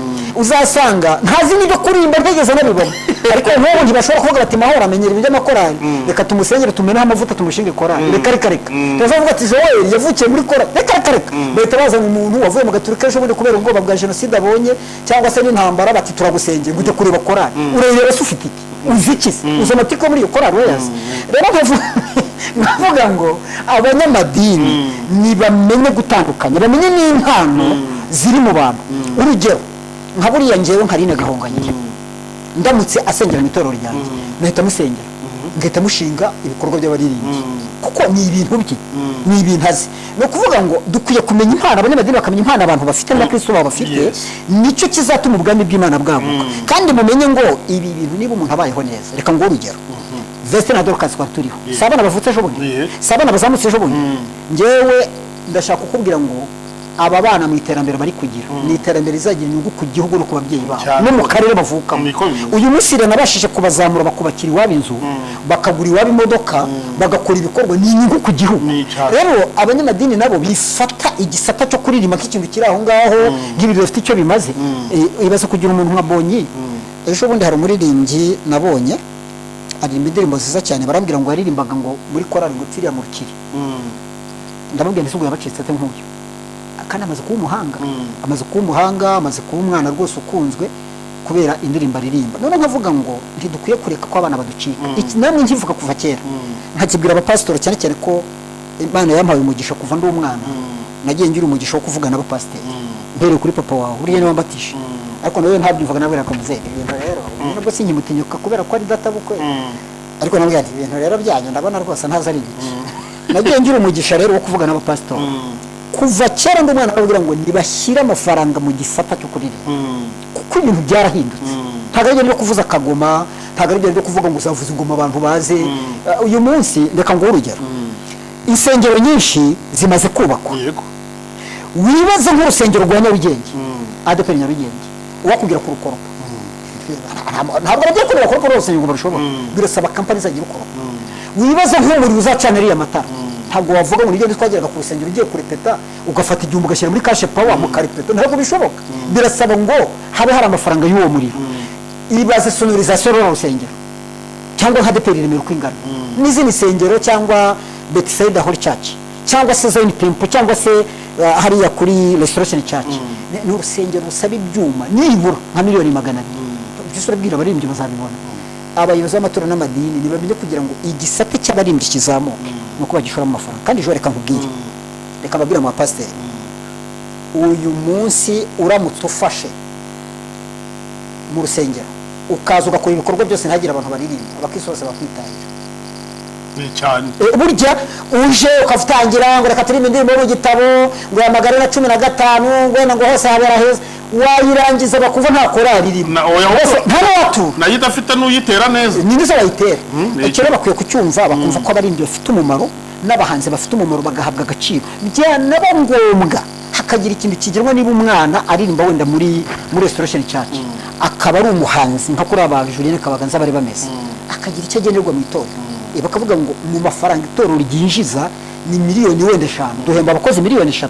Uzasanga ntazi n'ibyo kuririmba, ntigeze anabibona. Ariko nk'ubu ntibashobora kuvuga bati: "Mahoro amenyera ibintu by'amakorali, reka tumusengere, tumeneho amavuta, tumushinge korali." Reka reka reka. Tuzavuga ati: "Joel yavukiye muri korali." Reka reka reka. Bahita bazana umuntu wavuye mu gaturika ejo bundi kubera ubwoba bwa jenoside abonye cyangwa se n'intambara, bati: "Turagusengera ngo ujye kureba korali." Urayireba se ufite iki? Uzi iki se? Uzi amateka yo muri iyo korali? Urayazi? Rero nkavuga ngo abanyamadini nibamenye gutandukanya, bamenye n'impano ziri mu bantu. Urugero nka buriya ngewe nka Aline Gahongayire, ndamutse asengera mu itorero ryanjye, nahita musengera, ngahita mushinga ibikorwa by'abaririmbyi, kuko ni ibintu bye, ni ibintu azi. Ni ukuvuga ngo dukwiye kumenya impano, abanyamadini bakamenya impano abantu bafite n'abakristo babo bafite. Nicyo kizatuma ubwami bw'Imana bwaguka. Kandi mumenye ngo ibi bintu, niba umuntu abayeho neza, reka nguhe urugero: Vestine na Dorcas twari turiho, si abana bavutse ejo bundi, si abana bazamutse ejo bundi. Njyewe ndashaka kukubwira ngo aba bana mu iterambere bari kugira ni iterambere rizagira inyungu ku gihugu no ku babyeyi babo no mu karere bavukamo. Niko bimeze. Uyu munsi rero nabashije kubazamura, bakubakira iwabo inzu, bakagura iwabo imodoka, bagakora ibikorwa, ni inyungu ku gihugu. Ni cyane. Rero abanyamadini nabo bifata igisata cyo kuririmba nk'ikintu kiri aho ngaho, nk'ibintu bifite icyo bimaze. Ibaze kugira umuntu nka Bonyi. Ejo bundi hari umuririmbyi nabonye aririmba indirimbo nziza cyane, barambwira ngo yaririmbaga ngo muri korali ngo pfiriya mu rukiri. Ndamubwira nti: "Ubwo yabacitse ate nk'uyu?" Kandi amaze kuba umuhanga, amaze kuba umuhanga, amaze kuba umwana rwose ukunzwe kubera indirimbo aririmba. None nkavuga ngo ntidukwiye kureka ko abana baducika. Iki namwe nkivuga kuva kera, nkakibwira abapasitori cyane cyane ko Imana yampaye umugisha kuva ndi umwana, nagiye ngira umugisha wo kuvugana n'abapasiteri, mbereye kuri papa wawe, buriya niwe wambatije. Ariko nawe ntabyumvaga, nawe rakomeze ibintu rero nubwo sinkimutinyuka kubera ko ari databukwe, ariko nabwo ati: "Ibintu rero byanyu ndabona rwose ntazi ari ibiki." Nagiye ngira umugisha rero wo kuvugana n'abapasitori kuva kera ndi umwana, babwira ngo nibashyire amafaranga mu gisata cyo kuririmba, kuko ibintu byarahindutse. Ntabwo ari ibyo kuvuza akagoma, ntabwo ari ibyo kuvuga ngo uzavuza ingoma abantu baze. Uyu munsi reka nguhe urugero: insengero nyinshi zimaze kubakwa. Wibaze nk'urusengero rwa Nyarugenge, ADEPR Nyarugenge, uwakubwira kurukoropa, ntabwo bagiye kureba bakoropa urusengero ngo barushoboye, birasaba kampani izajya irukoropa. Wibaze nk'umuriro uzacana ariya matara, ntabwo wavuga ngo nibyo twageraga ku rusengero ugiye kurepeta ugafata igihumbi ugashyira muri cash power mukarepeta, ntabwo bishoboka. Birasaba ngo habe hari amafaranga y'uwo muriro. Ibaze sonorisation y'uru rusengero, cyangwa nka ADEPR Remera uko ingana n'izindi nsengero, cyangwa Bethsaida Holy Church, cyangwa se Zion Temple, cyangwa se hariya kuri Restoration Church. Ni urusengero rusaba ibyuma nibura nka miliyoni 200. Byose urabwira abaririmbyi bazabibona. Abayobozi b'amatorero n'amadini ntibamenye kugira ngo igisate cy'abaririmbyi kizamuke nuko bagishoramo amafaranga. Kandi ejo reka nkubwire, reka mbabwire mu bapasiteri: uyu munsi uramutse ufashe mu rusengero ukaza ugakora ibikorwa byose ntihagire abantu baririmba, abakristo bose bakwitahira. Ni cyane. Burya uje ukavutangira ngo reka turirimbe indirimbo yo mu gitabo ngo ya 415, ngo wenda ngo hose habera heza, wayirangiza bakumva nta korali irimo. Oya, ahubwo- Bose nta n'uwatura. Nayo idafite n'uyitera neza. Ni nizo bayitera. Ni Icyo rero bakwiye kucyumva, bakumva ko abaririmbyi bafite umumaro n'abahanzi bafite umumaro, bagahabwa agaciro. Byanaba ngombwa hakagira ikintu kigenwa, niba umwana aririmba wenda muri Restoration Church, akaba ari umuhanzi nka kuri aba Julienne Kabaganza bari bameze, akagira icyo agenerwa mu itorero. Bakavuga ngo mu mafaranga itorero ryinjiza ni miliyoni wenda 5, duhemba abakozi miliyoni 3,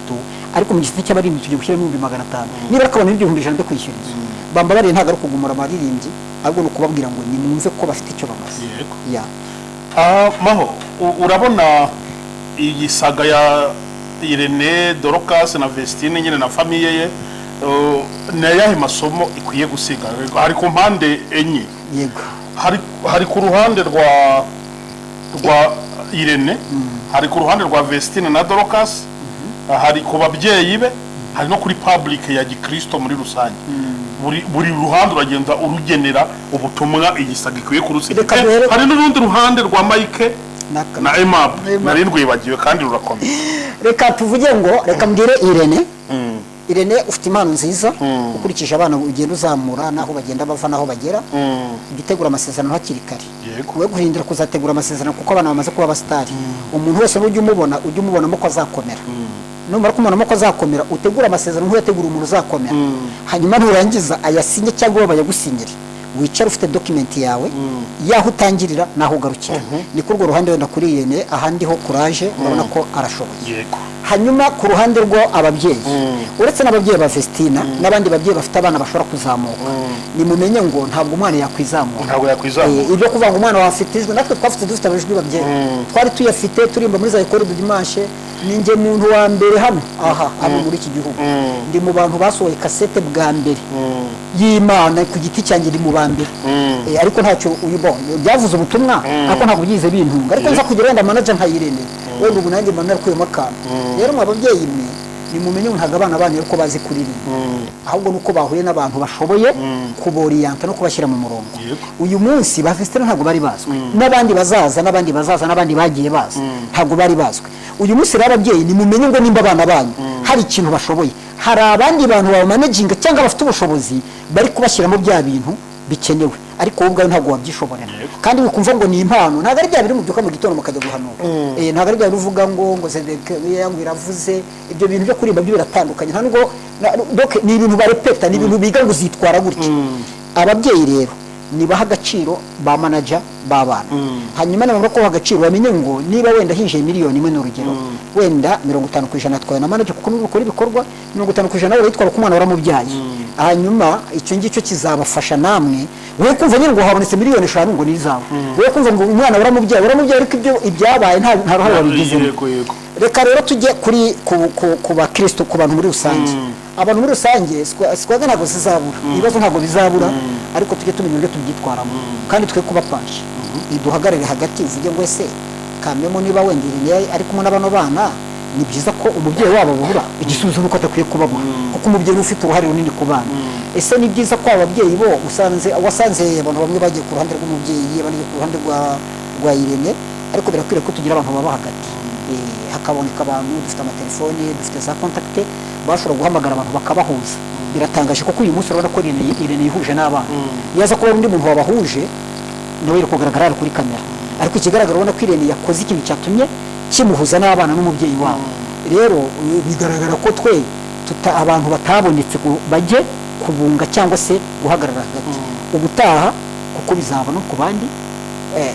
ariko mu gisate cy'abaririmbyi tugiye gushyiramo 500,000, niba akabona 100,000 byo kwishyura inzu. Bambabariye, ntabwo ari ukugumura abaririmbyi, ahubwo ni ukubabwira ngo nimwumve ko bafite icyo bamaze. Ya. Maho, urabona iyi saga ya Irene, Dorcas na Vestine nyine na famille ye, ni ayahe masomo ikwiye gusiga? Hari ku mpande enye. Yego. Hari ku ruhande rwa Irene, hari ku ruhande rwa Vestine na Dorcas, hari ku babyeyi be, hari no kuri public ya gikristo muri rusange. Buri ruhande uragenda urugenera ubutumwa iyi saga ikwiye kurusiga. Reka duhere- Hari n'urundi ruhande rwa Mike na Aimable, Aimable. nari rwibagiwe kandi rurakomeye. Reka tuvuge ngo, reka mbwire Irene. Irene, ufite impano nziza. Ukurikije abana ugenda uzamura n'aho bagenda bava n'aho bagera, ujya utegura amasezerano hakiri kare. We guhindura kuzategura amasezerano kuko abana bamaze kuba abasitari. Umuntu wese nujya umubona, ujya umubonamo ko azakomera. Numara kumubonamo ko azakomera, utegure amasezerano nk'uyategura umuntu uzakomera. Hanyuma nurangiza ayasinye cyangwa bo bayagusinyire, wicare ufite document yawe y'aho utangirira n'aho ugarukira. Ni kuri urwo ruhande wenda kuri Irene. Ahandi ho kuraje, urabona ko arashoboye. Hanyuma ku ruhande rwo ababyeyi, uretse n'ababyeyi ba Vestina n'abandi babyeyi bafite abana bashobora kuzamuka, nimumenye ngo ntabwo umwana yakwizamura. Ntabwo yakwizamura. Ibyo kuvuga ngo umwana wawe afite ijwi, natwe twafite, dufite amajwi babyeyi, twari tuyafite, turimba muri za école du dimanche. Ni njye muntu wa mbere hano aha hano muri iki gihugu, ndi mu bantu basohoye kasete bwa mbere y'Imana ku giti cyanjye, ndi mu ba mbere. Ariko ntacyo uyu bon byavuze ubutumwa, ariko ntabwo byize bintunga. Ariko nza kugira wenda manager nka Irene, wenda ubu nanjye mba narakuyemo akantu. Rero mwa babyeyi mwe, nimumenye ngo ntabwo abana banyu ariko bazi kuririmba, ahubwo nuko bahuye n'abantu bashoboye kuboriyanta no kubashyira mu murongo. Uyu munsi ba Vestina ntabwo bari bazwi, n'abandi bazaza, n'abandi bazaza, n'abandi bagiye baza ntabwo bari bazwi. Uyu munsi rero ababyeyi, nimumenye ngo nimba abana banyu hari ikintu bashoboye, hari abandi bantu babamanaginga cyangwa bafite ubushobozi bari kubashyiramo bya bintu bikenewe, ariko wowe ubwawe ntabwo wabyishoborera. Kandi wikumva ngo ni impano, ntabwo ari bya biri mubyuka mu gitondo mukajya guhanura. Ntabwo ari bya biri uvuga ngo Zedekiya ngo iravuze. Ibyo bintu byo kuririmba byo biratandukanye, nta nubwo donc ni ibintu barepeta, ni ibintu biga ngo uzitwara gutya. Ababyeyi rero nibaha agaciro ba manager b'abana. Hanyuma nibamara kubaha agaciro, bamenye ngo niba wenda hinjiye 1 miliyoni ni urugero, wenda 50% atwawe na manager kuko niwe ukora ibikorwa, 50% urayitwara ku mwana waramubyaye. Hanyuma icyo ngicyo kizabafasha namwe. We kumva nyine ngo habonetse miliyoni 5 ngo ni izawe, we kumva ngo umwana waramubyaye, waramubyaye, ariko ibyo ibyabaye nta ruhare wabigizemo. yego yego Reka rero tujye kuri ku bakristo, ku bantu muri rusange. Abantu muri rusange, sikwaga ntabwo zizabura, ibibazo ntabwo bizabura, ariko tujye tumenya uburyo tubyitwaramo kandi twe kuba panshi duhagarare hagati, uvuge ngo ese kamemo niba wenda Irene ari kumwe na bano bana, ni byiza ko umubyeyi wabo ababura? Igisubizo ni uko adakwiye kubabura, kuko umubyeyi ufite uruhare runini ku bana. Ese ni byiza ko ababyeyi bo usanze wasanze abantu bamwe bagiye ku ruhande rw'umubyeyi, abandi ku ruhande rwa Irene? Ariko birakwiriye ko tugira abantu baba hagati. Hakaboneka abantu, dufite amatelefone, dufite za contact, bashobora guhamagara abantu bakabahuza. Biratangaje kuko uyu munsi urabona ko Irene yihuje n'abana. Iyo aza kuba undi muntu wabahuje, nawe yari kugaragara kuri kamera. Ariko ikigaragara, ubona ko Irene yakoze ikintu cyatumye kimuhuza n'abana n'umubyeyi wabo. Rero bigaragara ko twe tuta abantu batabonetse ngo bajye kubunga cyangwa se guhagarara hagati. Ubutaha, kuko bizaba no ku bandi,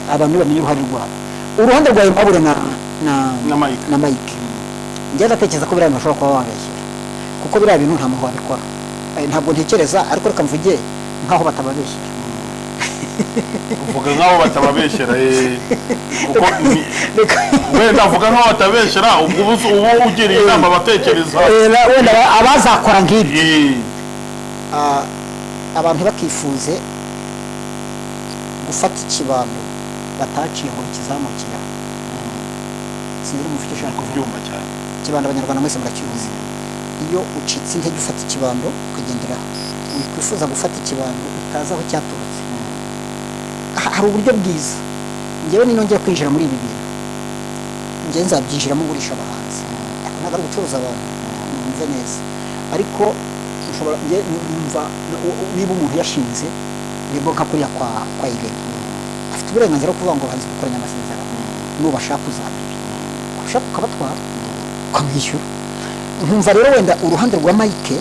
abantu bamenye uruhare rwabo. Uruhande rwa Aimable na Na Mike. Na Mike, njye ndatekereza ko biriya bintu bashobora kuba babeshyera, kuko biriya bintu nta muntu wabikora. Ntabwo ntekereza, ariko reka mvuge nk'aho batababeshyera. Uvuga nk'aho batababeshyera, kuko wenda avuga nk'aho batabeshyera, ubwo uba ugiriye inama abatekereza. Wenda abazakora nk'ibyo, abantu bakifuze gufata ikibando bataciye ngo kizamukira. Sinzi niba ufite ushaka kuvuga. Kubyumva cyane. Ikibando Abanyarwanda mwese murakibuze. Iyo ucitse intege ufata ikibando ukagendera, wikwifuza gufata ikibando utazi aho cyaturutse. Hari uburyo bwiza. Njyewe ninongera kwinjira muri ibi bintu, njyewe nzabyinjiramo ngurisha abahanzi, ariko ntabwo ari ugucuruza abantu, numve neza. Ariko ushobora, njye numva niba umuntu yashinze nibwo nka kuriya kwa Irene, afite uburenganzira bwo kuvuga ngo abahanzi dukoranye amasezerano, nubashaka uzaba ibi, ushaka ukabatwara ukamwishyura. Nkumva rero wenda uruhande rwa Mike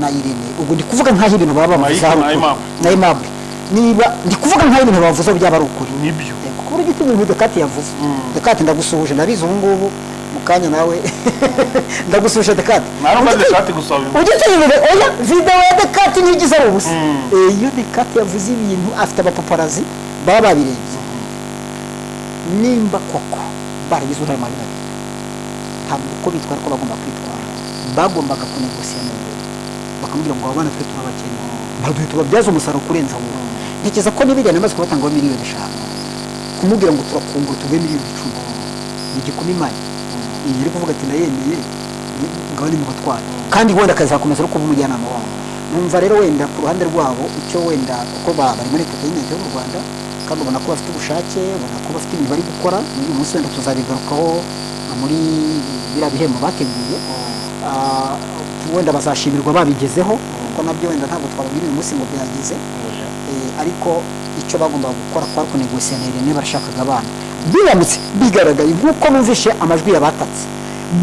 na Irene, ubwo ndi kuvuga nk'aho ibintu baba bavuze Mike ari na ukuri. Aimable. Na Aimable, niba ndi kuvuga nk'aho ibintu bavuze byaba ari ukuri. Nibyo. Kuko burya ufite ibintu Dekati yavuze. Dekati, ndagusuhuje, ndabizi ubu ngubu mu kanya nawe ndagusuhuje Dekati. Nta nubwo Dekati gusa. Ujya utinyura, oya, video ya Dekati ntigize ari ubusa. Iyo Dekati yavuze ibintu, afite abapaparazzi baba babirebye. Nimba koko baragize uruhare muri biriya bintu, ntabwo uko bitwara ko bagomba kwitwara. Bagombaga kunegosiya na mbere, bakamubwira ngo abana twe turabakeneye, baduhe tubabyaze umusaruro kurenza wowe. Ntekereza ko n'ibiriya namaze kubatangaho 5 miliyoni, kumubwira ngo turakungura tuguhe miliyoni 10 ni igikumi imana iyi ari kuvuga ati ndayemeye, ngabo ni mu batwara, kandi wenda akazakomeza no kuba umujyanama wabo. Numva rero wenda ku ruhande rwabo icyo wenda, kuko bari muri entertainment yo mu Rwanda, kandi ubona ko bafite ubushake, ubona ko bafite ibintu bari gukora. Uyu munsi wenda tuzabigarukaho muri biriya bihembo bateguye. Wenda bazashimirwa babigezeho, kuko nabyo wenda ntabwo twababwira uyu munsi ngo byageze. Ariko icyo bagombaga gukora kwari kunegosiya na Irene. Barashakaga abana. Biramutse bigaragaye nk'uko numvishe amajwi yabatatse,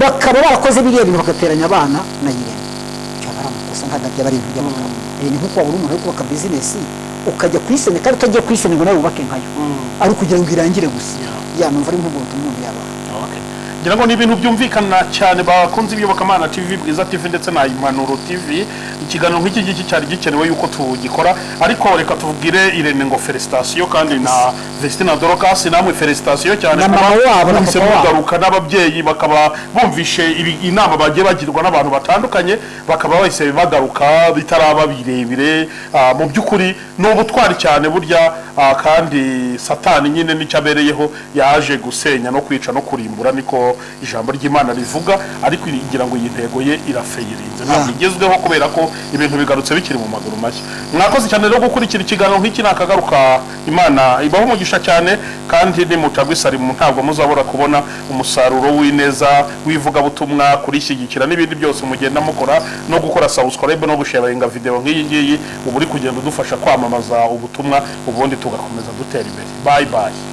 bakaba barakoze biriya bintu, bagateranya abana na Irene, byaba ari amakosa, ntabwo byaba ari ibintu by'abagabo. Ni nk'uko wabura umuntu uri kubaka bizinesi ukajya kuyisenya, kandi utagiye kuyisenya ngo nawe wubake nkayo, ari ukugira ngo irangire gusa. Ya, numva ari nk'ubwo butumwa umuntu yabaha. Okay. Ngira ngo ni ibintu byumvikana cyane. Bakunze Iyobokamana TV, Bwiza TV ndetse na Impanuro TV, ikiganiro nk'iki ngiki cyari gikenewe yuko tugikora. Ariko reka tubwire Irene ngo félicitations, kandi na Vestina Dorcas namwe félicitations cyane Na kuba mama wabo na muhise papa wabo. mugaruka, n'ababyeyi bakaba bumvishe inama bagiye bagirwa n'abantu batandukanye, bakaba bahise bagaruka bitaraba birebire. Mu by'ukuri ni ubutwari cyane burya. Kandi Satani nyine nicyo abereyeho, yaje gusenya no kwica no kurimbura, niko ijambo ry'Imana rivuga. Ariko ngira ngo iyi ntego ye irafeyirinze, ntabwo igezweho, kubera ko ibintu bigarutse bikiri mu maguru mashya. Mwakoze cyane rero gukurikira ikiganiro nk'iki, nakagaruka. Imana ibaho umugisha cyane, kandi nimutagwa isari ntabwo muzabura kubona umusaruro w'ineza w'ivugabutumwa, kurishyigikira n'ibindi byose mugenda mukora, no gukora subscribe no gusharinga video nk'iyi ngiyi. Uba uri kugenda udufasha kwamamaza ubutumwa, ubundi tugakomeza dutera imbere. Bye bye.